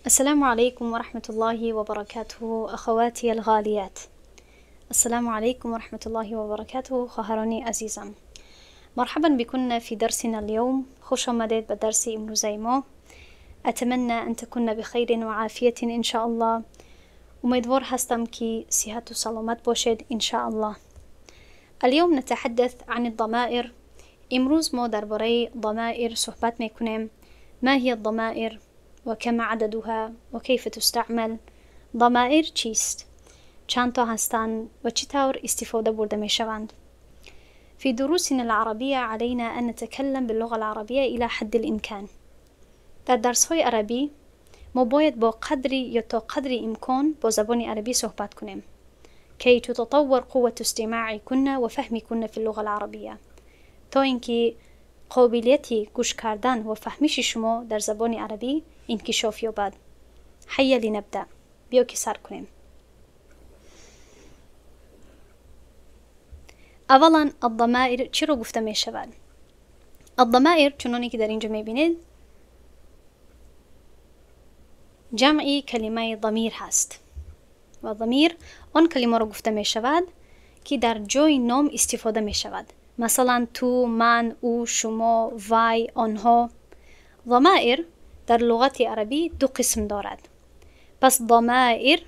السلام عليكم ورحمة الله وبركاته أخواتي الغاليات. السلام عليكم ورحمة الله وبركاته خواهران عزیزم. مرحبا بكن في درسنا اليوم. خوش آمدید به درس امروزه ما. أتمنى أن تكون بخير وعافية إن شاء الله. امیدوار هستم که صحت و سلامت باشید إن شاء الله. اليوم نتحدث عن الضمائر. امروز ما درباره ضمائر صحبت میکنیم. ما هي الضمائر وكم عددها وكيف تستعمل؟ ضمائر چیست؟ چند تا هستند و چطور استفاده برده می شوند؟ في دروسنا العربية علينا أن نتكلم باللغة العربية إلى حد الإمكان. در درس های عربی ما باید با قدری یا تا قدر امکان با زبان عربی صحبت کنیم كي تتطور قوة استماعكن وفهمكن في اللغة العربية، تا اینکه قابلیت گوش کردن و فهمش شما در زبان عربی انکشاف یابد. هيا لنبدأ. بیا که سر کنیم. اولا الضمائر چی رو گفته می شود؟ الضمائر چنانی که در اینجا می بینید جمعی کلمه ضمیر هست و ضمیر آن کلمه رو گفته می شود که در جای نام استفاده می شود. مثلا تو، من، او، شما، وی، آنها. ضمائر در لغت عربی دو قسم دارد. پس ضمائر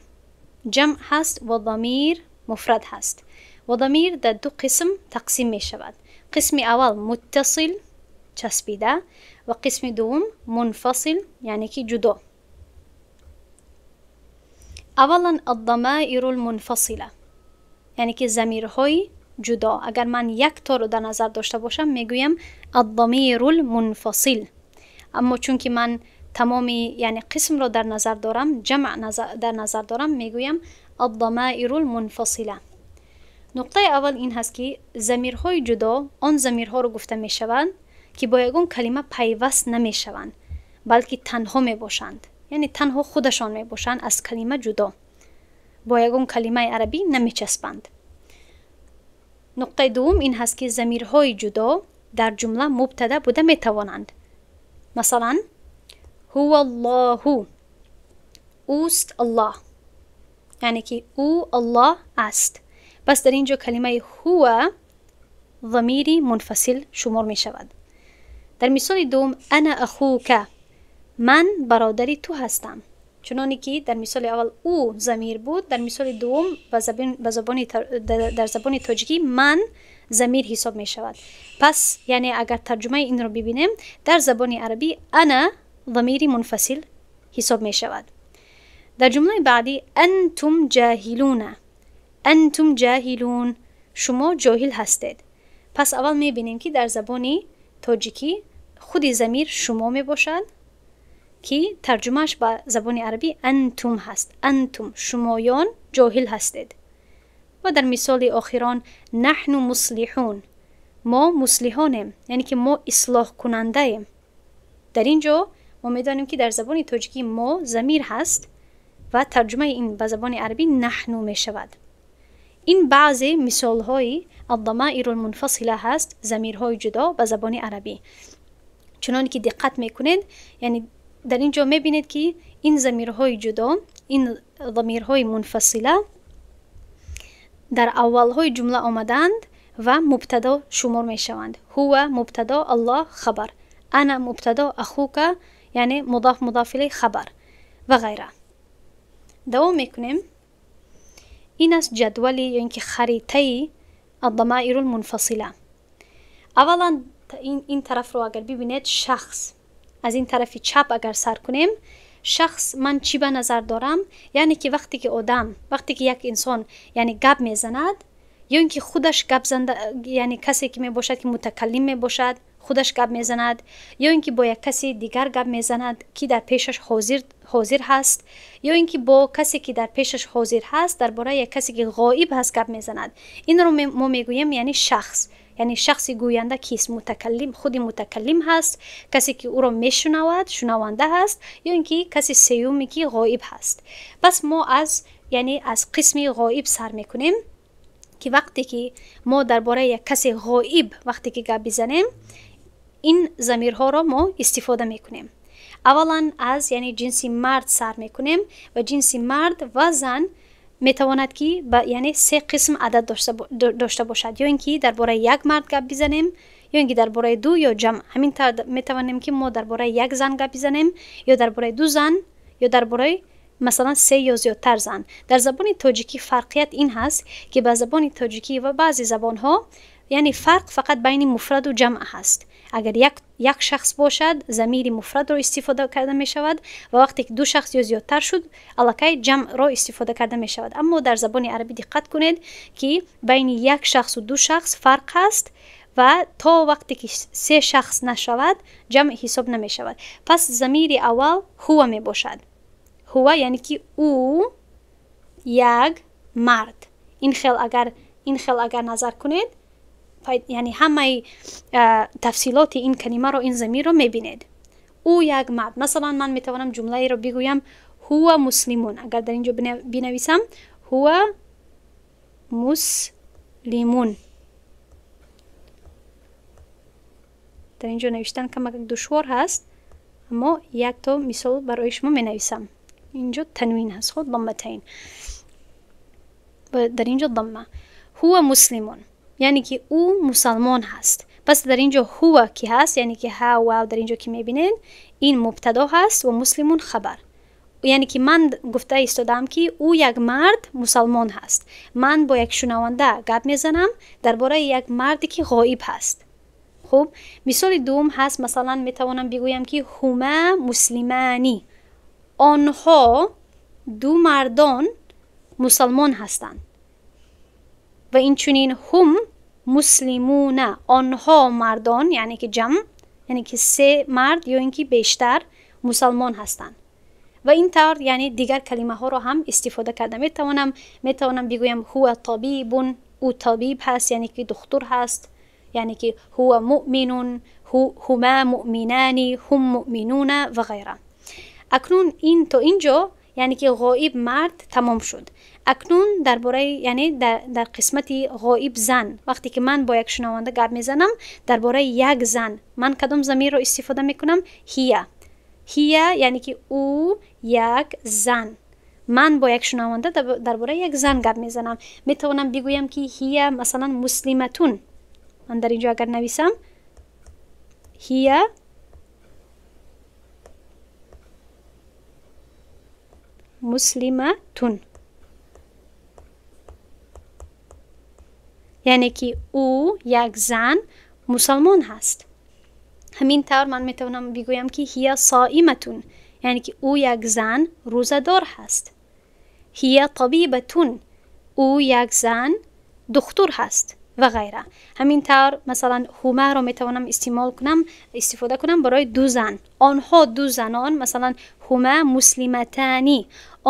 جمع هست و ضمیر مفرد هست و ضمیر در دو قسم تقسیم می شود. قسم اول متصل چسبیده و قسم دوم منفصل یعنی که جدا. اولا الضمائر المنفصله یعنی که ضمیرهای جدا. اگر من یک تا رو در نظر داشته باشم میگویم الضمیر المنفصل، اما چون که من تمامی یعنی قسم رو در نظر دارم، جمع در نظر دارم، میگویم الضمائر المنفصله. نقطه اول این هست که ضمیرهای جدا آن ضمیرها رو گفته میشوند که با یگان کلمه پیوست نمیشوند بلکه تنها میباشند، یعنی تنها خودشان میباشند، از کلمه جدا، با یگان کلمه عربی نمیچسبند. نقطه دوم این هست که ضمیرهای جدا در جمله مبتدا بوده میتوانند. مثلا هو الله، اوست الله، یعنی که او الله است. پس در اینجا کلمه هو ضمیری منفصل شمار می شود. در مثال دوم انا اخوک، من برادری تو هستم. چنانی که در مثال اول او ضمیر بود، در مثال دوم در زبان تاجیکی من ضمیر حساب می شود. پس یعنی اگر ترجمه این رو ببینیم در زبان عربی انا ضمیری منفصل حساب می شود. در جمله بعدی انتم جاهلون، انتم جاهلون، شما جاهل هستید. پس اول می بینیم که در زبان تاجیکی خود ضمیر شما می باشد که ترجمهش به زبان عربی انتم هست. انتم شمایان جاهل هستید. و در مثال آخران نحن مصلحون، ما مصلحانیم، یعنی که ما اصلاح کننده ایم. در اینجا ما میدانیم که در زبان تاجیکی ما ضمیر هست و ترجمه این به زبان عربی نحن می شود. این بعضی مثال های الضمائر المنفصله هست، ضمیرهای جدا به زبان عربی. چنان که دقت میکنید یعنی در اینجا میبینید که این ضمیرهای جدا، این ضمیرهای منفصله در اولهای جمله آمدند و مبتدا شمار میشوند. هو مبتدا، الله خبر، انا مبتدا، اخوک یعنی مضاف مضاف الیه خبر و غیره. دوام میکنیم. این است جدول یا اینکه خریطه الضمائر المنفصله. اولا این طرف رو اگر ببینید شخص، از این طرف چپ اگر سر کنیم شخص، من چی به نظر دارم؟ یعنی که وقتی که آدم، وقتی که یک انسان یعنی گپ میزند یا اینکه خودش گپ زنده، یعنی کسی که می باشد که متکلم می باشد خودش گپ میزند، یا اینکه با یک کسی دیگر گپ میزند که در پیشش حاضر هست، یا اینکه با کسی که در پیشش حاضر هست درباره یک کسی که غایب هست گپ میزند، این رو ما میگوییم یعنی شخص. یعنی شخص گوینده کیست؟ متکلم، خود متکلم هست، کسی که او را میشنود شنونده هست، یا اینکه کسی سومی که غایب هست. پس ما از یعنی از قسم غایب سر میکنیم که وقتی که ما درباره یک کسی غایب وقتی که گپ بزنیم این ضمیرها را ما استفاده میکنیم. Аввалан аз яъне ҷинси мард сар мекунем ва ҷинси мард ва зан метавонад ки ба яъне се қисм адад дошта бошад. Ё ин ки дар бораи як мард гап бизанем, ё ин ки дар бораи ду ё ҷамъ. Ҳамин тавр метавонем ки мо дар бораи як зан гап бизанем, ё дар бораи ду зан, ё дар бораи масалан се ё зиёдтар зан. Дар забони тоҷикӣ фарқият ин ҳаст ки ба забони тоҷикӣ ва баъзе забонҳо яъне фарқ фақат байни муфраду ҷамъ ҳаст. Агар як шахс бошад, замири муфрадро истифода карда мешавад ва вақте ки ду шахс ё зиёдтар шуд, аллакай ҷамъро истифода карда мешавад. Аммо дар забони арабӣ диққат кунед ки байни як шахсу ду шахс фарқ ҳаст ва то вақте ки се шахс нашавад, ҷамъ ҳисоб намешавад. Пас замири аввал ҳува мебошад. Ҳува яъне ки ӯ як мард. Ин хел агар назар кунед, яъне ҳамаи тафсилоти ин калимаро, ин замирро мебинед. Ӯ як мард. Масалан, ман метавонам ҷумлаеро бигӯям ҳува муслимун. Агар дар ин ҷо бинависам ҳува муслимун. Дар ин ҷо навиштан камак душвор ҳаст, аммо якто мисол барои шумо менависам. Инҷо танвин ҳаст, хуб, дамматайн. Дар ин ҷо дамма. Ҳува муслимун яъне ки ӯ мусалмон ҳаст. Пас дар ин ҷо ҳува ки ҳаст, яъне ки ҳа вав дар ин ҷо ки мебинед, ин мубтадо ҳаст ва муслимун хабар. Яъне ки ман гуфта истодаам ки ӯ як мард мусалмон ҳаст. Ман бо як шунаванда гап мезанам дар бораи як марде ки ғоиб ҳаст. Хуб, мисоли дуввум ҳаст, масалан метавонам бигӯям ки ҳума муслимани. Онҳо ду мардон мусалмон ҳастанд. Ва инчунин ҳум муслимуна. Онҳо мардон, яъне ки ҷамъ, яъне ки се мард ё ин ки бештар мусалмон ҳастанд. Ва ин тавр яъне дигар калимаҳоро ҳам истифода карда метавонам. Метавонам бигӯям ҳува табибун, ӯ табиб ҳаст, яъне ки духтур ҳаст, яъне ки ҳува муъминун, ҳума муъминани, ҳум муъминуна ва ғайра. Акнун ин то ин ҷо яъне ки ғоиб мард тамом шуд. Акнун дар бораи яъне дар қисмати ғоиб зан, вақте ки ман бо як шунаванда гап мезанам дар бораи як зан, ман кадом замирро истифода мекунам? Ҳия. Ҳия яъне ки ӯ як зан. Ман бо як шунаванда дар бораи як зан гап мезанам. Метавонам бигӯям ки ҳия масалан муслиматун. Ман дар ин ҷо агар нависам ҳия муслиматун, яъне ки ӯ як зан мусалмон ҳаст. Ҳамин тавр ман метавонам бигӯям ки ҳия соиматун, яъне ки ӯ як зан рӯзадор ҳаст. Ҳия табибатун, ӯ як зан духтур ҳаст ва ғайра. Ҳамин тавр масалан ҳумаро метавонам истеъмол кунам, истифода кунам барои ду зан. Онҳо ду занон, масалан ҳума муслиматани,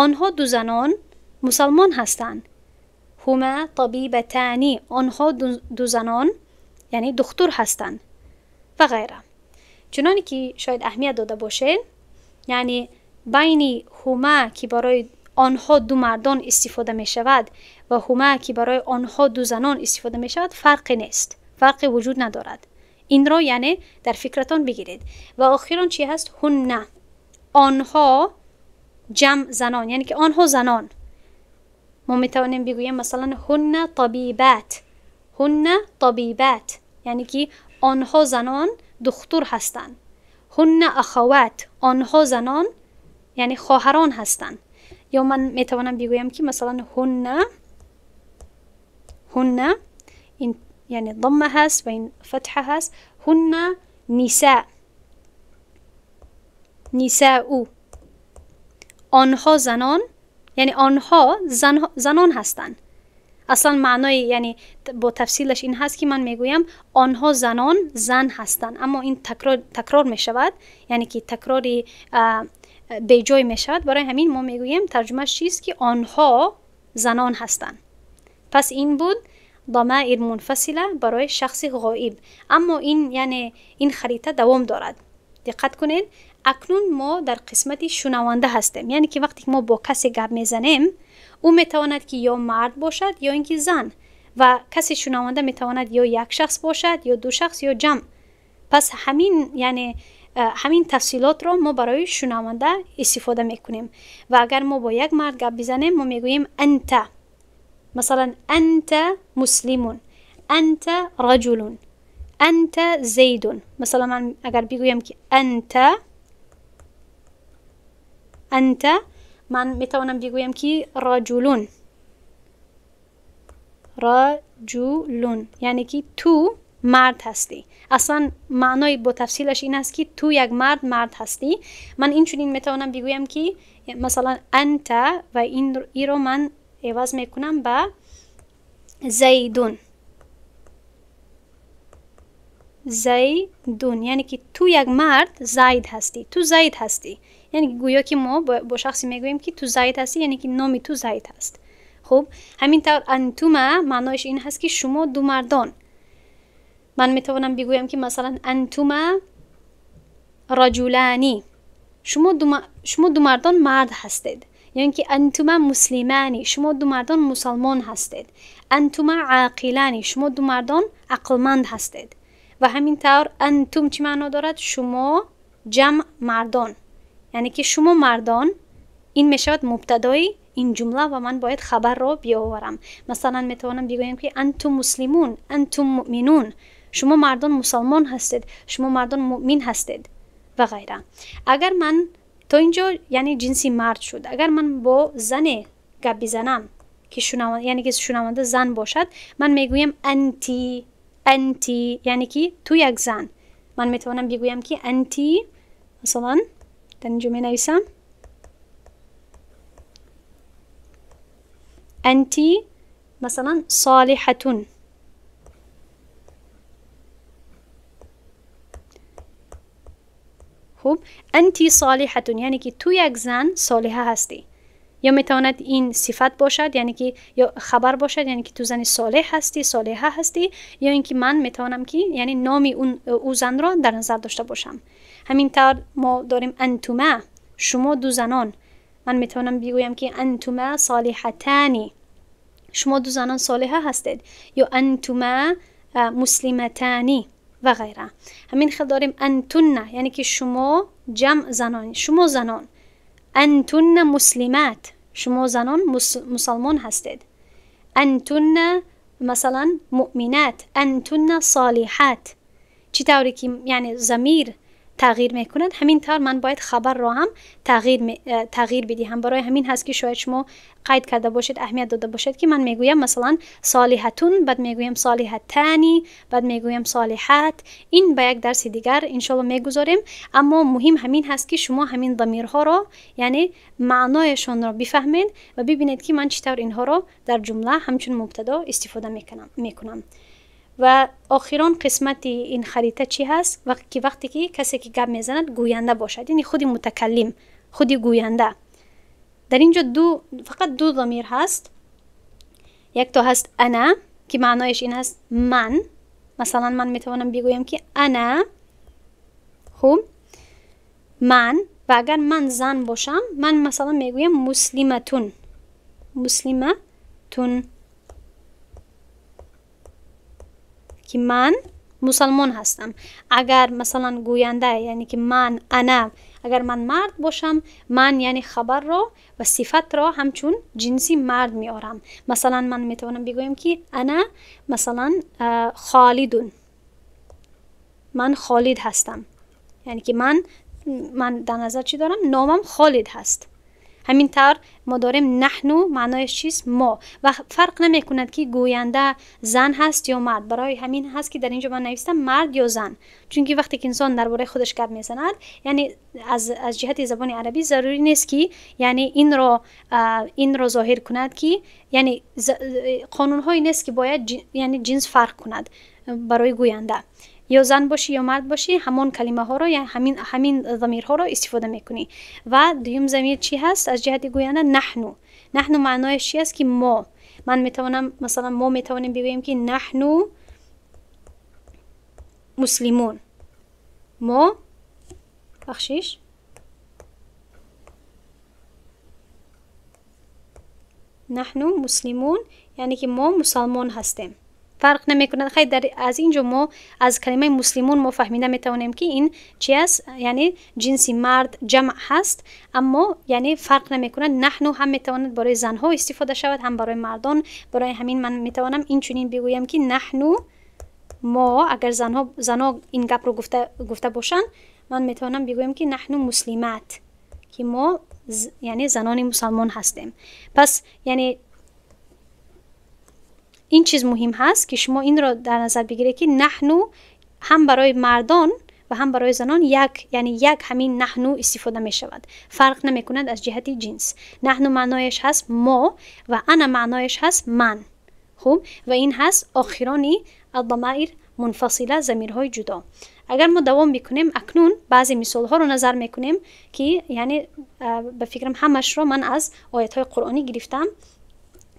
онҳо ду занон мусалмон ҳастанд. Ҳума табибатани, онҳо ду занон яъне духтур ҳастанд ва ғайра. Чуноне ки шояд аҳамият дода бошед, яъне байни ҳума ки барои онҳо ду мардон истифода мешавад ва ҳума ки барои онҳо ду занон истифода мешавад фарқе нест, фарқе вуҷуд надорад. Инро яъне дар фикратон бигиред. Ва охирон чи ҳаст? Ҳунна. Онҳо ҷамъ занон, яъне ки онҳо занон. Мо метавонем бигӯем масалан ҳунна табибат. Ҳунна табибат яъне ки онҳо занон духтур ҳастанд. Ҳунна ахават, онҳо занон яъне хоҳарон ҳастанд. Ё ман метавонам бигӯям ки масалан ҳунна, ҳунна ин яъне дамма ҳаст ва ин фатҳа ҳаст. Ҳунна ниса, нисау, онҳо занон, яъне онҳо занон ҳастанд. Аслан маънои яъне бо тафсилаш ин ҳаст ки ман мегӯям онҳо занон зан ҳастанд, аммо ин такрор мешавад, яъне ки такрори беҷой мешавад. Барои ҳамин мо мегӯем тарҷумааш чист ки онҳо занон ҳастанд. Пас ин буд дамаир мунфасила барои шахси ғоиб. Аммо ин яъне ин харита давом дорад. Диққат кунед, акнун мо дар қисмати шунаванда ҳастем, яъне ки вақте ки мо бо касе гап мезанем, ӯ метавонад ки ё мард бошад ё ин ки зан, ва каси шунаванда метавонад ё як шахс бошад ё ду шахс ё ҷамъ. Пас ҳамин яъне ҳамин тафсилотро мо барои шунаванда истифода мекунем. Ва агар мо бо як мард гап бизанем, мо мегӯем анта. Масалан, анта муслимун, анта раҷулун, анта зайдун. Масалан, ман агар бигӯям ки анта, анта, ман метавонам бигӯям ки раҷулун, раҷулун, яъне ки ту мард ҳастӣ. Аслан маънои бо тафсилаш ин аст, ки ту як мард ҳастӣ. Ман инчунин метавонам бигӯям ки масалан анта, ва инро ман иваз мекунам ба зайдун. Зайдун, яъне ки ту як мард зайд ҳастӣ, ту зайд ҳастӣ. Яъне гӯё ки мо бо шахсе мегӯем ки ту зайд ҳастӣ, яъне ки номи ту зайд ҳаст. Хуб, ҳамин тавр антума маънояш ин ҳаст, ки шумо ду мардон. Ман метавонам бигӯям ки масалан антума раҷулани, шумо ду мардон мард ҳастед. Ё ин ки антума муслимани, шумо ду мардон мусалмон ҳастед. Антума ақилани, шумо ду мардон ақлманд ҳастед. Ва ҳамин тавр антум чӣ маъно дорад? Шумо ҷамъ мардон, яъне ки шумо мардон. Ин мешавад мубтадои ин ҷумла ва ман бояд хабарро биёварам. Масалан, метавонам бигӯям ки антум муслимун, антум муъминун, шумо мардон мусалмон ҳастед, шумо мардон муъмин ҳастед ва ғайра. Агар ман то инҷо, яъне ҷинси мард шуд, агар ман бо зане гап бизанам ки яъне ки шунаванда зан бошад, ман мегӯям анти, анти, яъне ки ту як зан. Ман метавонам бигӯям ки анти, масалан дар инҷо менависам анти, масалан солиҳатун. Хуб, анти солиҳатун, яъне ки ту як зан солиҳа ҳастӣ. Ё метавонад ин сифат бошад, яъне ки ё хабар бошад, яъне ки ту зани солеҳ ҳастӣ, солиҳа ҳастӣ, ё ин ки ман метавонам ки яъне номи ӯ занро дар назар дошта бошам. Ҳамин тавр мо дорем антума, шумо ду занон. Ман метавонам бигӯям ки антума солиҳатани, шумо ду занон солиҳа ҳастед, ё антума муслиматани ва ғайра. Ҳамин хел дорем антунна, яъне ки шумо ҷамъ занон, шумо занон. Антунна муслимат, шумо занон мусалмон ҳастед. Антунна масалан муъминат, антунна солиҳат. Чӣ тавре ки яъне замир тағйир мекунад, ҳамин тавр ман бояд хабарро ҳам тағйир бидиҳам. Барои ҳамин ҳаст ки шояд шумо қайд карда бошед, аҳамият дода бошед ки ман мегӯям масалан солиҳатун, баъд мегӯям солиҳатани, баъд мегӯям солиҳат. Ин ба як дарси дигар иншоалло мегузорем, аммо муҳим ҳамин ҳаст ки шумо ҳамин дамирҳоро, яъне маънояшонро бифаҳмед ва бибинед ки ман чӣ тавр инҳоро дар ҷумла ҳамчун мубтадо истифода мекунам. Ва охирон қисмати ин харита чӣ ҳаст? Ки вақте ки касе ки гап мезанад гӯянда бошад, яъне худи мутакаллим, худи гӯянда. Дар инҷо фақат ду замир ҳаст. Якто ҳаст ана, ки маънояш ин ҳаст ман. Масалан, ман метавонам бигӯям ки ана, хуб, ман. Ва агар ман зан бошам, ман масалан мегӯям муслиматун, муслиматун, ки ман мусалмон ҳастам. Агар масалан гӯянда, яъне ки ман, ана, агар ман мард бошам, ман яъне хабарро ва сифатро ҳамчун ҷинси мард меорам. Масалан, ман метавонам бигӯям ки ана масалан холидун, ман холид ҳастам, яъне ки ман дар назар чӣ дорам? Номам холид ҳаст. Ҳамин тавр мо дорем наҳну, маънояш чист? Мо. Ва фарқ намекунад ки гӯянда зан ҳаст ё мард. Барои ҳамин ҳаст ки дар инҷо ман навистам мард ё зан, чунки вақте ки инсон дар бораи худаш гап мезанад, яъне аз ҷиҳати забони арабӣ зарурӣ нест ки яъне инро зоҳир кунад ки яъне қонунҳое нест ки бояд яъне ҷинс фарқ кунад барои гӯянда. Ё зан бошӣ ё мард бошӣ, ҳамон калимаҳоро ё ҳамин замирҳоро истифода мекунӣ. Ва дуюм замир чӣ ҳаст аз ҷиҳати гӯянда? Наҳну. Наҳну маънояш чӣ аст? Ки мо. Ман метавонам масалан мо метавонем бигӯем ки наҳну муслимун, мо, бахшиш, наҳну муслимун, яъне ки мо мусалмон ҳастем. фарқ намекунад. Хай, дар аз инҷо мо аз калимаи муслимун мо фаҳмида метавонем, ки ин чи аст, яъне ҷинси мард, ҷамъ ҳаст, аммо яъне фарқ намекунад. نحن ҳам метавонад барои занҳо истифода шавад, ҳам барои мардон. Барои ҳамин ман метавонам инчунин бигӯям, ки نحن, мо, агар занҳо ин гапро гуфта бошанд, ман метавонам бигӯям, ки نحن مسلمات, ки мо яъне занони мусалмон ҳастем. Пас яъне ин чиз муҳим ҳаст, ки шумо инро дар назар бигиред, ки نحن ҳам барои мардон ва ҳам барои занон як, яъне як ҳамин نحن истифода мешавад, фарқ намекунад аз ҷиҳати ҷинс. نحن маънояш ҳаст мо ва أنا маънояш ҳаст ман. Хуб, ва ин ҳаст охирони الضمائر منفصلة, замирҳои ҷудо. Агар мо давом бикунем, акнун баъзе мисолҳоро назар мекунем, ки яъне ба фикрам, ҳамашро ман аз оятҳои қуръонӣ гирифтам,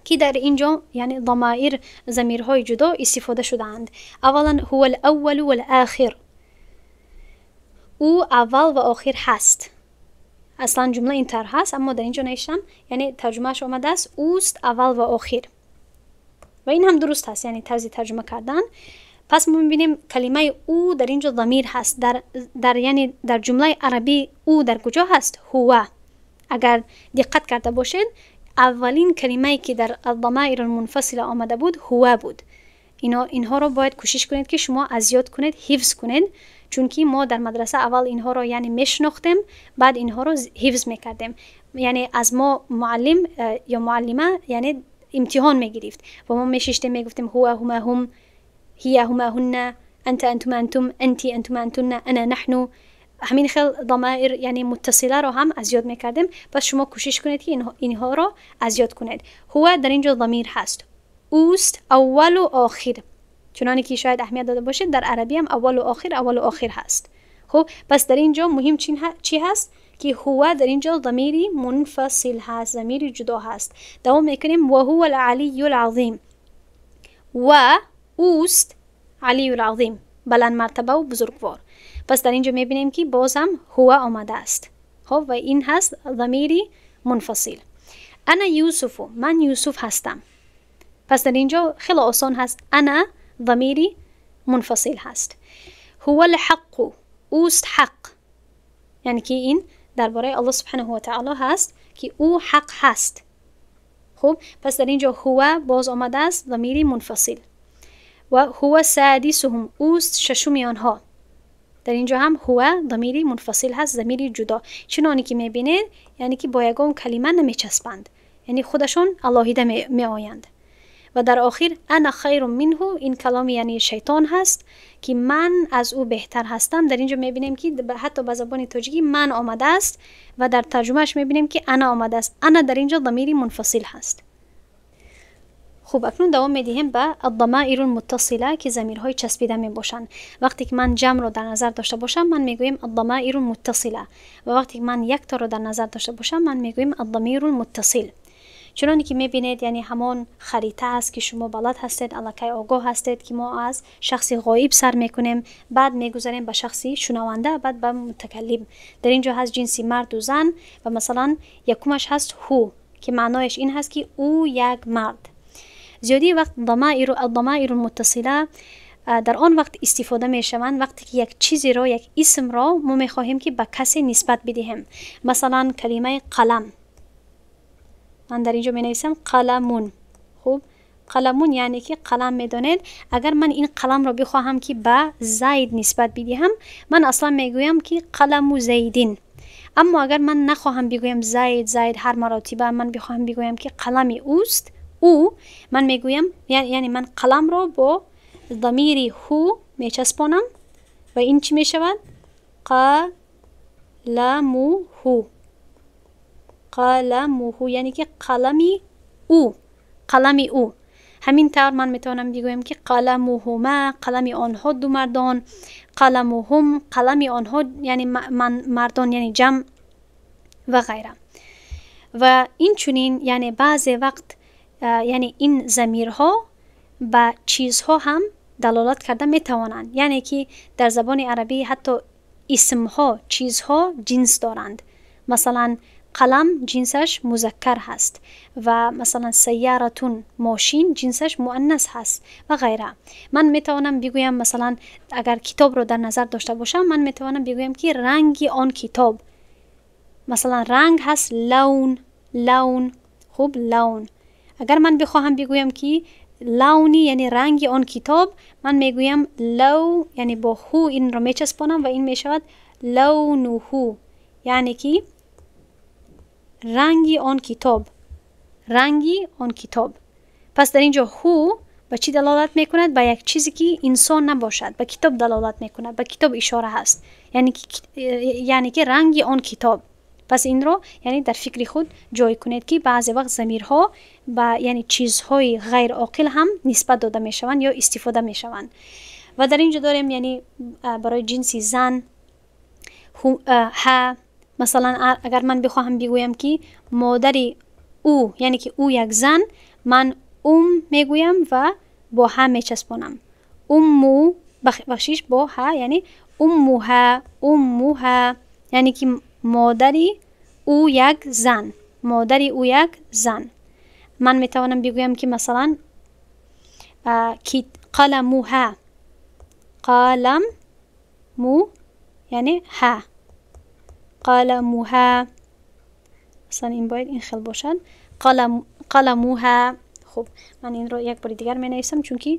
ки дар ин ҷо яъне ضمائر, замирҳои ҷудо истифода шудаанд. Аввалан, هو الأول والآخر, ӯ аввал ва охир ҳаст. Аслан ҷумла ин тавр ҳаст, аммо дар ин ҷо навиштам, яъне тарҷумааш омадааст: ӯст аввал ва охир. Ва ин ҳам дуруст ҳаст, яъне тарзи тарҷума кардан. Пас мо мебинем, калимаи ӯ дар ин ҷо замир ҳаст. Дар яъне дар ҷумлаи арабӣ ӯ дар куҷо ҳаст? هو. Агар диққат карда бошед, аввалин калимае, ки дар الضمائر المنفصلة омада буд, هو буд. Инҳоро бояд кӯшиш кунед, ки шумо аз ёд кунед, ҳифз кунед, чунки мо дар мадраса аввал инҳоро яъне мешинохтем, баъд инҳоро ҳифз мекардем. Яъне аз мо муаллим ё муаллима яъне имтиҳон мегирифт ва мо мешиштем, мегуфтем: هو, هما, هم, هي, هما, هن, أنت, أنتما, أنتم, أنت, أنتما, أنتن, أنا, نحن. Ҳамин хел ضمائر яъне متصلة ро ҳам аз ёд мекардем. Пас шумо кӯшиш кунед, ки инҳоро аз ёд кунед. هو дар ин ҷо замир ҳаст, ӯст аввалу охир. Чуноне ки шояд аҳамият дода бошед, дар арабиам аввалу охир, аввалу охир ҳаст. Хуб, пас дар ин ҷо муҳим чӣ ҳаст? Ки هو дар ин ҷо замири منفصل ҳаст, замири ҷудо ҳаст. Давом мекунем: وهو العلي العظيم, ва ӯст علي العظيم, баланд мартабаву бузургвор. Пас дар ин ҷо мебинем, ки бозам هو омадааст. Хоб, ва ин ҳаст замири منفصل. أنا يوسف, ман Юсуф ҳастам. Пас дар ин ҷо хеле осон ҳаст, أنا замири منفصل ҳаст. هو الحق, ӯст ҳақ, яъне ки ин дар бораи Аллоҳ سبحانه وتعالى ҳаст, ки ӯ ҳақ ҳаст. Хуб, пас дар ин ҷо هو боз омадааст, замири منفصل. Ва هو سادسهم, ӯст шашуми онҳо. Дар ин ҷо ҳам هو замири منفصل ҳаст, замири ҷудо. Чуноне ки мебинед, яъне ки бо ягон калима намечаспанд, яъне худашон алоҳида меоянд. Ва дар охир أنا خير منه, ин каломи яъне шайтон ҳаст, ки ман аз ӯ беҳтар ҳастам. Дар ин ҷо мебинем, ки ҳатто ба забони тоҷикӣ ман омадааст ва дар тарҷумааш мебинем, ки أنا омадааст. أنا дар ин ҷо замири منفصل ҳаст. Хуб, акнун давом медиҳем ба الضمائر المتصلة, ки замирҳои часпида мебошанд. Вақте ки ман ҷамъро дар назар дошта бошам, ман мегӯем الضمائر المتصلة ва вақте ки ман якторо дар назар дошта бошам, ман мегӯем الضمير المتصل. Чуноне ки мебинед, яъне ҳамон харита аст, ки шумо балад ҳастед, аллакай огоҳ ҳастед, ки мо аз шахси ғоиб сар мекунем, баъд мегузарем ба шахси шунаванда, баъд ба мутакаллим. Дар ин ҷо ҳаст ҷинси марду зан ва масалан якумаш ҳаст هو, ки маънояш ин ҳаст, ки ӯ як мард. Зиёдии вақт ضمائر الضمائر المتصلة дар он вақт истифода мешаванд, вақте ки як чизеро, як исмро мо мехоҳем, ки ба касе нисбат бидиҳем. Масалан, калимаи қалам, ман дар ин ҷо менависам قلمٌ. Хуб, قلمٌ яъне ки қалам медонед. Агар ман ин қаламро бихоҳам, ки ба Зайд нисбат бидиҳам, ман аслан мегӯям, ки قلم زيدٍ. Аммо агар ман нахоҳам бигӯям Зайд, Зайд ҳар маротиба, ман бихоҳам бигӯям, ки қалами ӯст ӯ, ман мегӯям, яъне ман қаламро бо замири هو мечаспонам ва ин чӣ мешавад? قلمه, قلمه, яъне ки қалами ӯ, қалами ӯ. Ҳамин тавр ман метавонам бигӯям, ки قلمهما, қалами онҳо, ду мардон, قلمهم, қалами онҳо, яъне мардон, яъне ҷамъ ва ғайра. Ва инчунин яъне баъзе вақт яъне ин замирҳо ба чизҳо ҳам далолат карда метавонанд, яъне ки дар забони арабӣ ҳатто исмҳо, чизҳо ҷинс доранд. Масалан, قلم جنسش مذکر هست و مثلا سیارتون ماشین جنسش مؤنث هست و غیره. من میتوانم بگویم مثلا اگر کتاب رو در نظر داشته باشم، من میتوانم بگویم که رنگ آن کتاب، مثلا رنگ هست لون، لون. خب لون. اگر من بخواهم بگویم که لونی یعنی رنگ آن کتاب، من میگویم لو، یعنی با هو این رو میچسبانم و این میشود لونه، یعنی که رنگ آن کتاب، رنگ آن کتاب. پس در اینجا هو به چی دلالت میکند؟ به یک چیزی که انسان نباشد، به کتاب دلالت میکند، به کتاب اشاره هست، یعنی که رنگ آن کتاب. پس این رو یعنی در فکر خود جای کنید که بعضی وقت ضمیرها به یعنی چیزهای غیر عاقل هم نسبت داده میشوند یا استفاده میشوند. و در اینجا داریم یعنی برای جنس زن ها. مثلا اگر من بخواهم بگویم که مادر او، یعنی که او یک زن، من ام میگویم و با ها میچسبانم. امو، بخشیش با ها، یعنی اموها، اموها، یعنی که مادری او یک زن، مادری او یک زن. من میتوانم بگویم که مثلا قلموها، قلم مو یعنی ها، قلموها، مثلا این باید این خیل باشد، قلموها. خب من این رو یک بار دیگر می نویسم چون که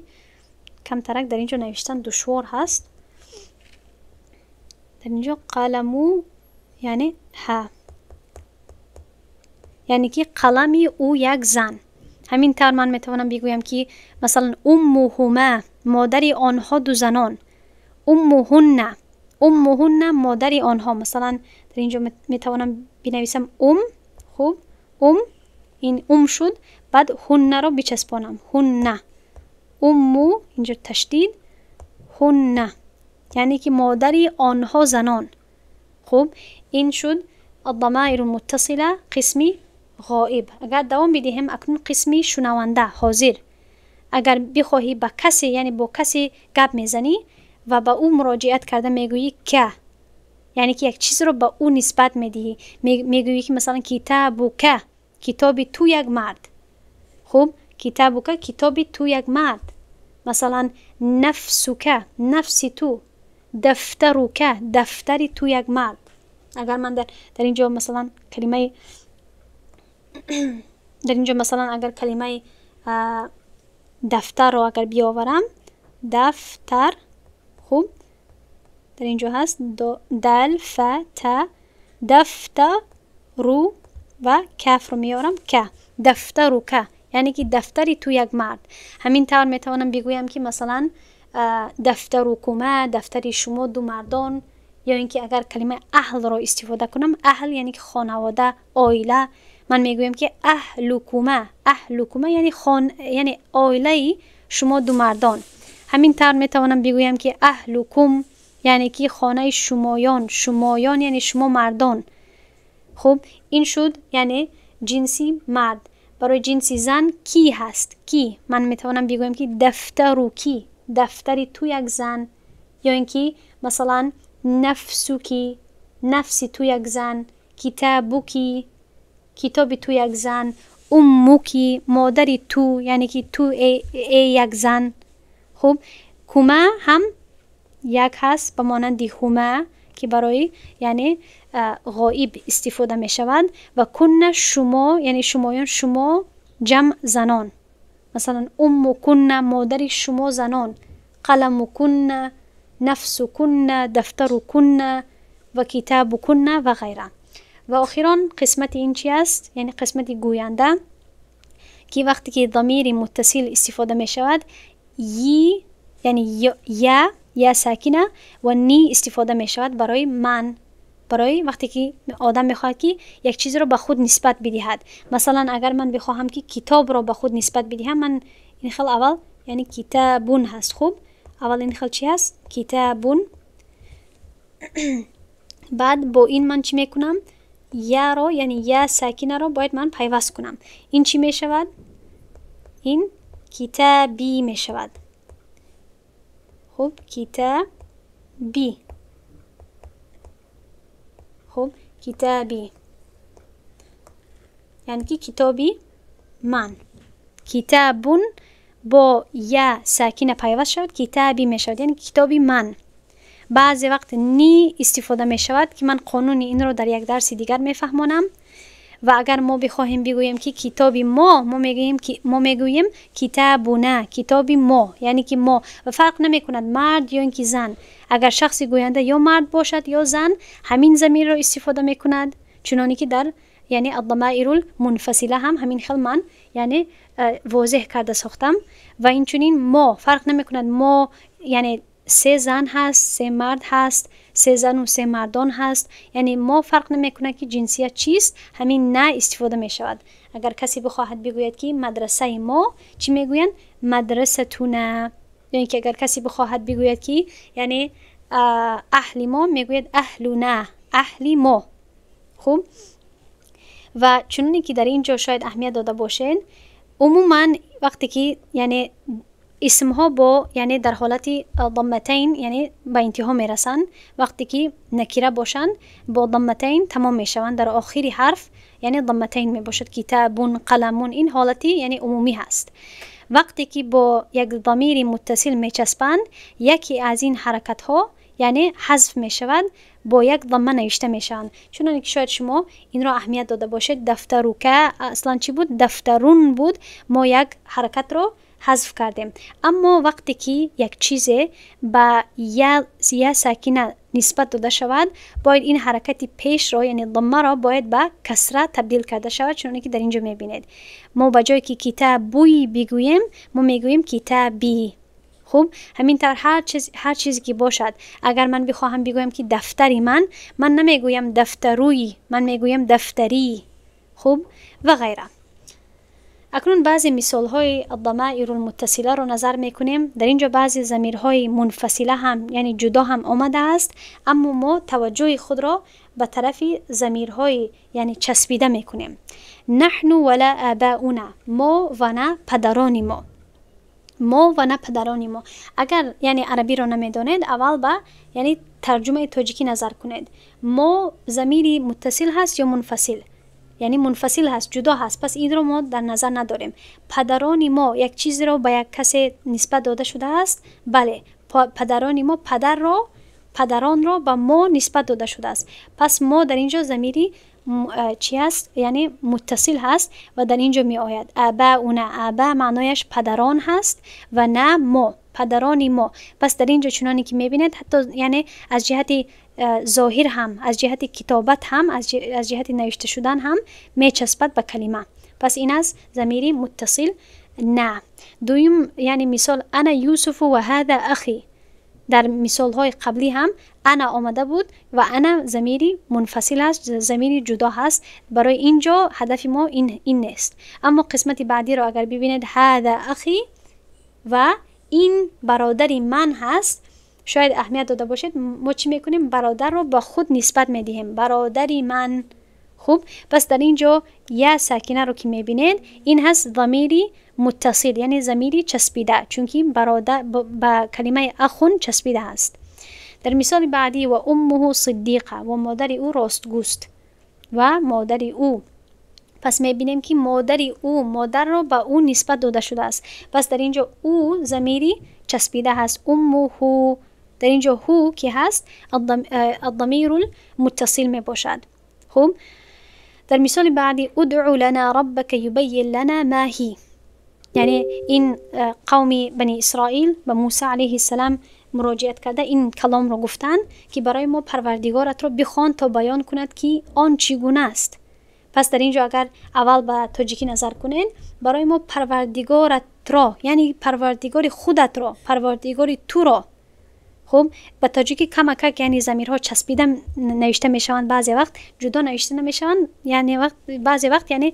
کم ترک در اینجا نوشتن دشوار هست. در اینجا قلمو یعنی ها، یعنی که قلمی او یک زن. همین طور من میتوانم بگویم که مثلا امهما، مادر آنها دو زنان، امهن، امهن مادر آنها. مثلا در اینجا میتوانم بنویسم ام، خب ام، این ام شد، بعد هن رو بچسبانم، هن، امو، اینجا تشدید، هن، یعنی که مادر آنها زنان. خب این شد الضمائر المتصله قسمی غائب. اگر دوام بدهیم اکنون قسمی شنونده حاضر. اگر بخواهی با کسی، یعنی با کسی گپ میزنی و با او مراجعت کرده میگویی که، یعنی که یک چیز رو به او نسبت میدهی، میگویی که مثلا کتابک، کتاب تو یک مرد. خب کتابک، کتاب تو یک مرد. مثلا نفسک، نفس تو، دفترک، دفتر تو یک مرد. اگر من در اینجا مثلا کلمه در اینجا مثلا اگر کلمه دفتر رو اگر بیاورم، دفتر، خب در اینجا هست دل ف ت، دفتر رو و کف رو میارم که، دفتر که، یعنی که دفتری تو یک مرد. همین طور میتوانم بگویم که مثلا دفترکما، دفتر شما دو مردان. یا اینکه اگر کلمه اهل رو استفاده کنم، اهل یعنی که خانواده، عائله، من میگویم که اهلکما، اهلکما یعنی یعنی عائله شما دو مردان. همین طور میتوانم بگویم که اهلکم یعنی که خانه شمایان، شمایان یعنی شما مردان. خب این شد یعنی جنسی مرد. برای جنسی زن کی هست؟ کی. من میتوانم بگویم که دفترو کی، دفتری تو یک زن. یا اینکه مثلا نفسکی، نفسی تو یک زن، کتابکی، کتابی تو یک زن، امکی، مادری تو، یعنی که تو ای یک زن. خب کما هم یک هست به مانند هما که برای یعنی غائب استفاده می شود. و کن شما، یعنی شمایان، شما جمع زنان. مثلا ام کن، مادر شما زنان، قلم کن، نفس کن، دفتر کن و کتاب کن و غیره. و آخران قسمت این چی است؟ یعنی قسمت گوینده که وقتی که ضمیر متصل استفاده می شود، ی یعنی یا، یا ساکنه و نی استفاده می شود برای من، برای وقتی که آدم میخواهد که یک چیز رو به خود نسبت بدهد. مثلا اگر من بخواهم که کتاب رو به خود نسبت بدهم، من این خل اول یعنی کتابون هست. خب اول این خل چی هست؟ کتابون. بعد با این من چی میکنم؟ یا رو یعنی یا ساکنه رو باید من پیوست کنم. این چی میشود؟ این کتابی میشود. خب کتابی، خب کتابی. яъне ки китоби ман. Китабун бо я сакина пайваст шавад, китаби мешавад, яъне китоби ман. Баъзе вақт ни истифода мешавад, ки ман қонуни инро дар як дарси дигар мефаҳмонам. Ва агар мо бихоҳем бигӯем, ки китоби мо, мо мегӯем китабуна, китоби мо, яъне ки мо. Ва фарқ намекунад мард ё ин ки зан. Агар шахси гӯянда ё мард бошад, ё зан, ҳамин замирро истифода мекунад, чуноне ки дар яъне аддамаирул мунфасила ҳам ҳамин хел ман яъне возеҳ карда сохтам. Ва инчунин мо фарқ намекунад, мо яъне се зан ҳаст, се мард ҳаст, се зану се мардон ҳаст, яъне мо фарқ намекунад, ки ҷинсият чист, ҳамин на истифода мешавад. Агар касе бихоҳад бигӯяд, ки мадрасаи мо, чӣ мегӯянд? Мадрасатуна. Ё ин ки агар касе бихоҳад бигӯяд, ки яъне аҳли мо, мегӯяд аҳлуна, аҳли мо. Хуб, ва чуноне ки дар ин ҷо шояд аҳамият дода бошед, умуман вақте ки яъне исмҳо бо яъне дар ҳолати дамматайн яъне ба интиҳо мерасанд, вақте ки накира бошанд, бо дамматайн тамом мешаванд, дар охири ҳарф яъне дамматайн мебошад, китабун, қаламун, ин ҳолати яъне умумӣ ҳаст. Вақте ки бо як дамири муттасил мечаспанд, яке аз ин ҳаракатҳо яъне ҳазф мешавад, бо як дамма навишта мешаванд. Чуноне ки шояд шумо инро аҳамият дода бошед, дафтарука аслан чӣ буд? Дафтарун буд, мо як ҳаракатро ҳазф кардем. Аммо вақте ки як чизе ба я сакина нисбат дода шавад, бояд ин ҳаракати пешро, яъне даммаро, бояд ба касра табдил карда шавад, чуноне ки дар ин ҷо мебинед. Мо ба ҷое ки китабуй бигӯем, мо мегӯем китаби. Хуб, ҳамин тавр ҳар чизе ки бошад, агар ман бихоҳам бигӯям, ки дафтари ман, ман намегӯям дафтаруй, ман мегӯям дафтарӣ. Хуб, ва ғайра. Акнун баъзе мисолҳои дамаирулмуттасиларо назар мекунем. Дар ин ҷо баъзе замирҳои мунфасила ҳам, яъне ҷудо ҳам омадааст, аммо мо таваҷҷӯҳи худро ба тарафи замирҳои яъне часпида мекунем. Наҳну вала абауна, мо ва на падарони мо, мо ва на падарони мо. Агар яъне арабиро намедонед, аввал ба яъне тарҷумаи тоҷикӣ назар кунед. Мо замири муттасил ҳаст ё мунфасил? Яъне мунфасил ҳаст, ҷудо ҳаст, пас инро мо дар назар надорем. Падарони мо як чизеро ба як касе нисбат дода шудааст? Бале, падарони мо, падарро, падаронро ба мо нисбат дода шудааст. Пас мо дар ин ҷо замири чӣ ҳаст? Яъне муттасил ҳаст ва дар ин ҷо меояд абауна. Аба маънояш падарон ҳаст ва на мо, падарони мо. Пас дар ин ҷо, чуноне ки мебинед, ҳатто яъне аз ҷиҳати зоҳир ҳам, аз ҷиҳати китобат ҳам, аз ҷиҳати навишта шудан ҳам мечаспад ба калима. Пас ин аст замири муттасил на. Дуюм яъне мисол: ана Юсуфу ва ҳада ахи. Дар мисолҳои қаблӣ ҳам ана омада буд ва ана замири мунфасил аст, замири ҷудо ҳаст. Барои ин ҷо ҳадафи мо ин нест. Аммо қисмати баъдиро агар бибинед, ҳада ахи ва ин бародари ман ҳаст, шояд аҳамият дода бошед, мо чӣ мекунем? Бародарро ба худ нисбат медиҳем, бародари ман. Хуб, пас дар ин ҷо я сакинаро ки мебинед, ин ҳаст замири муттасил, яъне замири часпида, чунки бародар ба калимаи ахун часпида аст. Дар мисоли баъдӣ: ва уммуҳу сиддиқа, ва модари ӯ ростгӯст. Ва модари ӯ, пас мебинем, ки модари ӯ, модарро ба ӯ нисбат дода шудааст. Пас дар ин ҷо ӯ замири часпида ҳаст, уммуҳу. Дар ин ҷо ҳу ки ҳаст, аддамирул муттасил мебошад. Хуб, дар мисоли баъдӣ: удъу лана раббака юбайин лана ма ҳи. Яъне ин қавми бани Исроил ба Муса алайҳи ссалам муроҷиат карда, ин каломро гуфтанд, ки барои мо парвардигоратро бихон, то баён кунад, ки он чӣ гуна аст. Пас дар ин ҷо агар аввал ба тоҷикӣ назар кунед, барои мо парвардигоратро, яъне парвардигори худатро, парвардигори туро. Хуб, ба тоҷикӣ камакак яъне замирҳо часпида навишта мешаванд, баъзе вақт ҷудо навишта намешаванд, яъне баъзе вақт яъне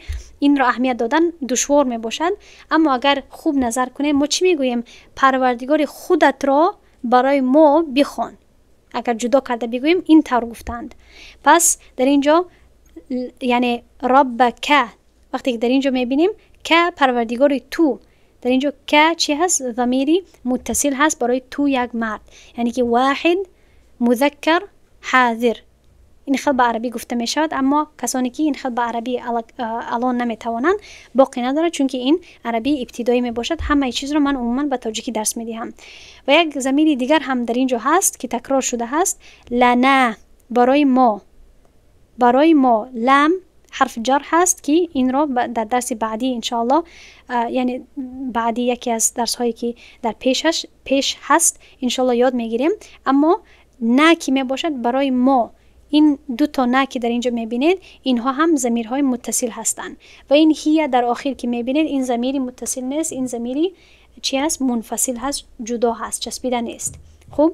инро аҳамият додан душвор мебошад. Аммо агар хуб назар кунем, мо чӣ мегӯем? Парвардигори худатро барои мо бихон. Агар ҷудо карда бигӯем, ин тавр гуфтанд. Пас дар ин ҷо яъне раббака, вақте ки дар ин ҷо мебинем ка, парвардигори ту, дар ин ҷо ка чӣ ҳаст? Замири муттасил ҳаст барои ту, як мард, яъне ки воҳид музаккар ҳозир. این خل به عربی گفته می شود، اما کسانی که این خل به عربی الان نمی توانند باقی نداره، چون که این عربی ابتدایی می باشد. همه چیز رو من عموما به تاجیکی درس می دهم. و یک ضمیر دیگر هم در اینجا هست که تکرار شده هست، لنا، برای ما. برای ما لام حرف جر هست که این رو در درس بعدی انشاءالله، یعنی بعدی یکی از درس هایی که در پیش هست انشاءالله یاد میگیریم. اما نه که می باشد برای ما، این دو تا نه که در اینجا میبینید اینها هم ضمیرهای متصل هستند. و این هی در آخر که میبینید این ضمیری متصل نیست، این ضمیری چی هست؟ منفصل هست، جدا هست، چسبیده نیست. خب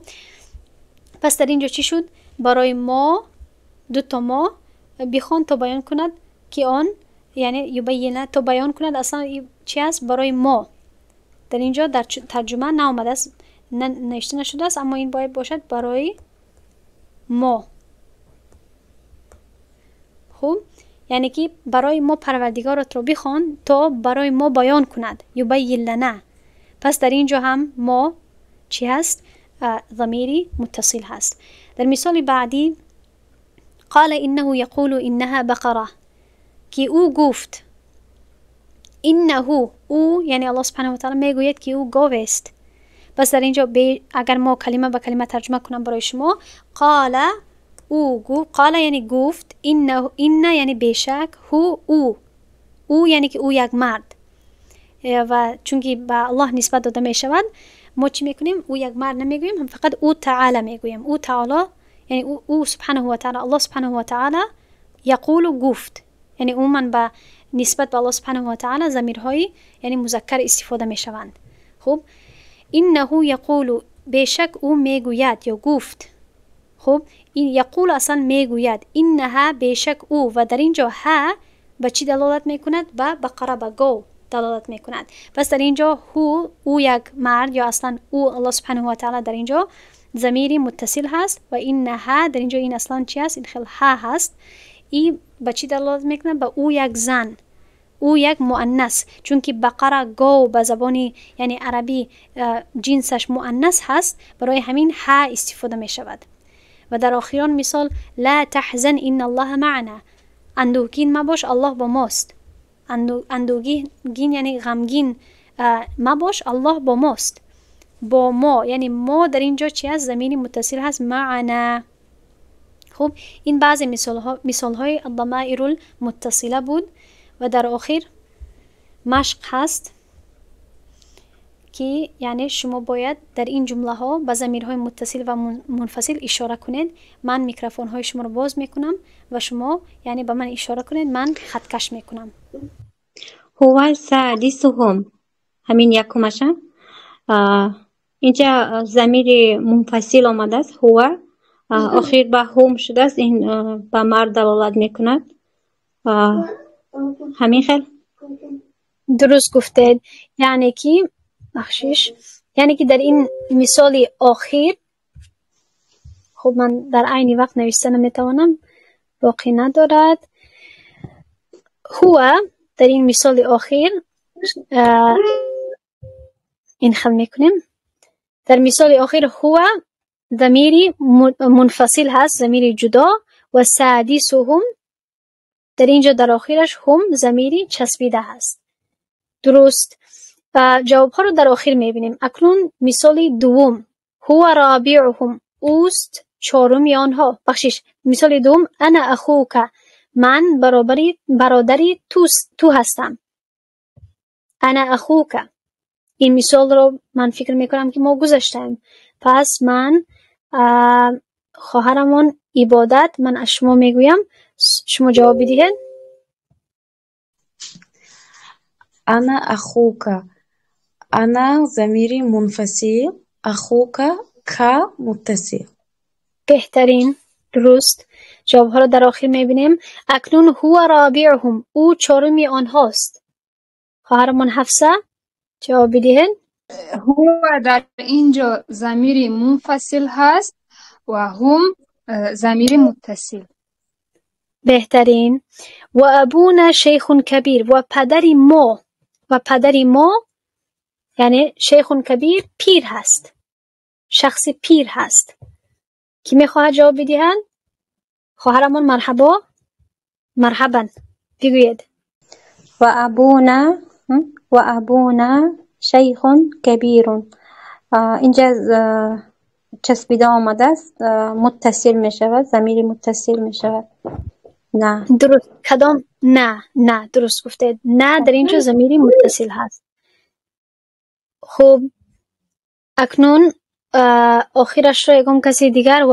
پس در اینجا چی شد؟ برای ما دو تا ما بخوان تا بیان کند که آن، یعنی یبینه تا بیان کند اصلا چی هست؟ برای ما. در اینجا در ترجمه نامده است، نوشته نشده است، اما این باید باشد برای ما. خب یعنی که برای ما پروردگارت رو بخوان تا برای ما بیان کند، یبین لنا. پس در اینجا هم ما چی هست؟ ضمیری متصل هست. در مثال بعدی قال انه یقول انها بقره، که او گفت، انه او یعنی الله سبحانه و تعالی میگوید که او گاو است. پس در اینجا اگر ما کلمه به کلمه ترجمه کنم برای شما، قال او گفت، قال یعنی گفت، انه، ان یعنی بیشک، هو او، او یعنی که او یک مرد، و چونکه به الله نسبت داده می شود ما چی میکنیم؟ او یک مرد نمیگوییم، فقط او تعالی میگوییم. او تعالی یعنی او سبحانه و تعالی، الله سبحانه و تعالی یقول گفت، یعنی عموما به نسبت به الله سبحانه و تعالی ضمیرهای یعنی مذکر استفاده می شوند. خب انه یقول بیشک او میگوید یا گفت. خب این یقول اصلا میگوید، انها بیشک او، و در اینجا ها به چی دلالت میکند؟ به بقره، به گاو دلالت میکند. پس در اینجا هو، او یک مرد یا اصلا او الله سبحانه و تعالی در اینجا ضمیری متصل هست، و انها در اینجا این اصلا چی هست؟ این خل ها هست. این به چی دلالت میکنه؟ به او یک زن، او یک مؤنث، چون که بقره گاو به زبان یعنی عربی جنسش مؤنث هست، برای همین ها استفاده می شود. و در آخران مثال لا تحزن ان الله معنا، اندوهگین مباش الله با ماست. اندوهگین یعنی غمگین مباش، الله با ماست. با ما یعنی ما در اینجا چی هست؟ ضمیر متصل هست، معنا. خب این بعضی مثال های الضمائر المتصله بود. و در آخر مشق هست که یعنی شما باید در این جمله ها به ضمیرهای متصل و منفصل اشاره کنید. من میکروفون های شما رو باز میکنم و شما یعنی به من اشاره کنید، من خطکش میکنم. هو سادسهم، همین یکمشه. اینجا ضمیر منفصل آمده است، هو آخر به هم شده است، این به مرد دلالت میکند. همین خیلی درست گفتید. یعنی که بخشش، یعنی که در این مثال آخر، خب من در عین وقت نوشته نمیتوانم، باقی ندارد. هو در این مثال آخر این خل میکنیم. در مثال آخر هو ضمیری منفصل هست، ضمیر جدا، و سادسهم در اینجا در آخرش هم ضمیری چسبیده هست. درست. جواب ها رو در آخر میبینیم. اکنون مثال دوم، هو رابعهم، اوست چهارمی آنها. بخشش مثال دوم، انا اخوک، من برادری تو هستم. انا اخوک، این مثال رو من فکر میکنم که ما گذاشتیم. پس من خواهرمان عبادت، من از شما میگویم، شما جواب بدهید. انا اخوک، انا ضمیری منفصل، اخوک کا متصل. بهترین، درست. جواب ها رو در آخر میبینیم. اکنون هو رابعهم، او چهارمی آنهاست. خواهرمان حفصه جواب بدهید. هو در اینجا ضمیر منفصل هست و هم ضمیر متصل. بهترین. و ابونا شیخ کبیر، و پدری ما، و پدری ما یعنی شیخ کبیر پیر هست، شخص پیر هست. کی میخواهد جواب بدهند؟ خواهرمان مرحبا، مرحبا، بگویید. و أبونا شیخ کبیر. اینجا چسبیده آمده است، متصل می شود، ضمیر متصل می شود. نه درست کدام؟ نه نه، درست گفتید. نه، در اینجا ضمیری متصل هست. خب، اکنون آخرش را یکم کسی دیگر.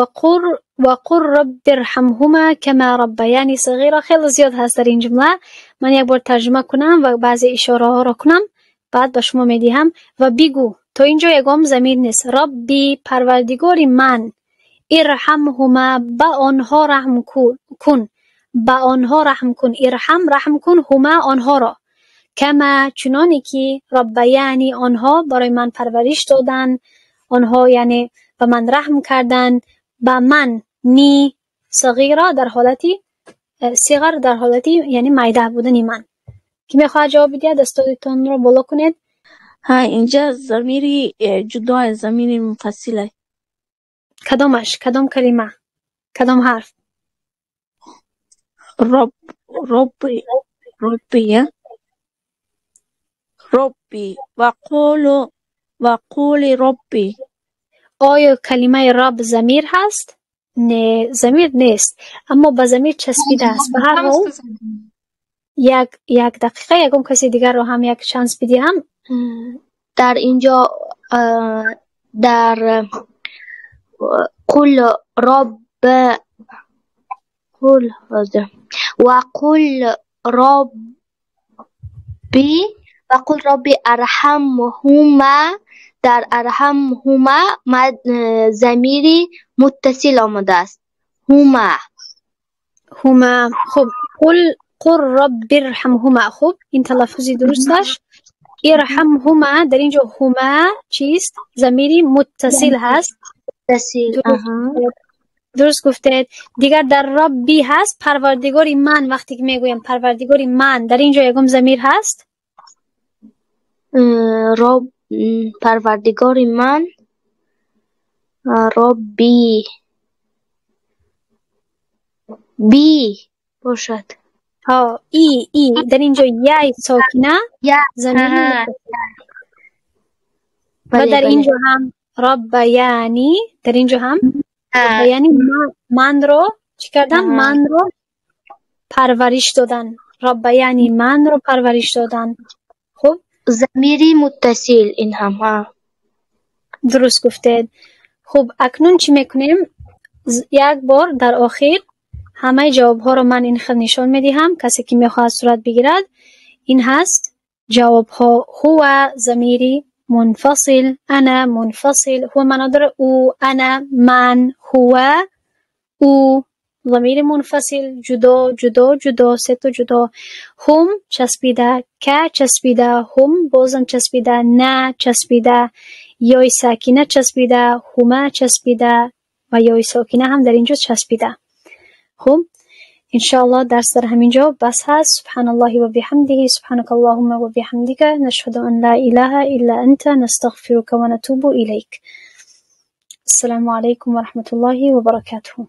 وقل رب ارحمهما کما ربیانی صغیرا. خیلی زیاد هست در این جمله. من یک بار ترجمه کنم و بعضی اشاره ها را کنم، بعد به شما میدهم. و بگو، تا اینجا یکم ضمیر نیست. ربی، پروردگار من، ارحمهما، به آنها رحم کن، به آنها رحم کن. ارحم، رحم کن، هما، آنها را، کما، چنانی که، ربیانی، آنها برای من پرورش دادن، آنها یعنی به من رحم کردن، به من، نی، صغیرا، در حالتی صغر، در حالتی یعنی میده بودن من. کی میخواهد جواب بدهد؟ دستتون رو بالا کنید. ها، اینجا ضمیری جدا، ضمیری منفصله. کدامش؟ کدام کلمه؟ کدام حرف؟ رب، ربی، ربی، ربی، وقول، وقول ربی. آیا کلمه رب ضمیر هست؟ نه، ضمیر نیست، اما به ضمیر چسبیده است. به هر حال یک دقیقه، یکم کسی دیگر رو هم یک چانس بدهم. در اینجا در قل رب، قل وقل ربی، وقل ربی ارحمهما. در ارحمهما ضمیری متصل آمده است. هما. هما. خب، قل قل رب ارحمهما. خب، این تلفظی درستش. ارحمهما، در اینجا هما چیست؟ ضمیری متصل هست. متصل. درست گفتید. دیگر در ربی هست، پروردگاری من. وقتی که میگویم پروردگاری من، در اینجا یکم ضمیر هست؟ رب، پروردگار من، ربی، بی باشد. ها، ای ای، در اینجا یای ساکنه ضمیر. و در اینجا هم ربیانی، در اینجا هم یعنی من رو چی کردن؟ من رو پرورش دادن. ربیانی، من رو پرورش دادن. خب، ضمیری متصل این هم ها. درست گفتید. خب، اکنون چی میکنیم؟ یک بار در آخر همه جواب ها رو من این خیلی نشان میدهم. کسی که میخواهد صورت بگیرد، این هست جواب ها. هو ضمیری منفصل، انا منفصل. هو معنا داره او، انا من، هو او، ضمیر منفصل، جدا جدا جدا، سه تا جدا. هم چسبیده، که چسبیده، هم بازم چسبیده، نه چسبیده، یای ساکنه چسبیده، هما چسبیده و یای ساکنه هم در اینجا چسبیده. خب، انشاءالله درس در همینجا بس هست. سبحان الله و بحمده، سبحانك اللهم و بحمدك، نشهد ان لا اله الا انت، نستغفرك و نتوب الیک. السلام علیکم و رحمت الله و برکاته.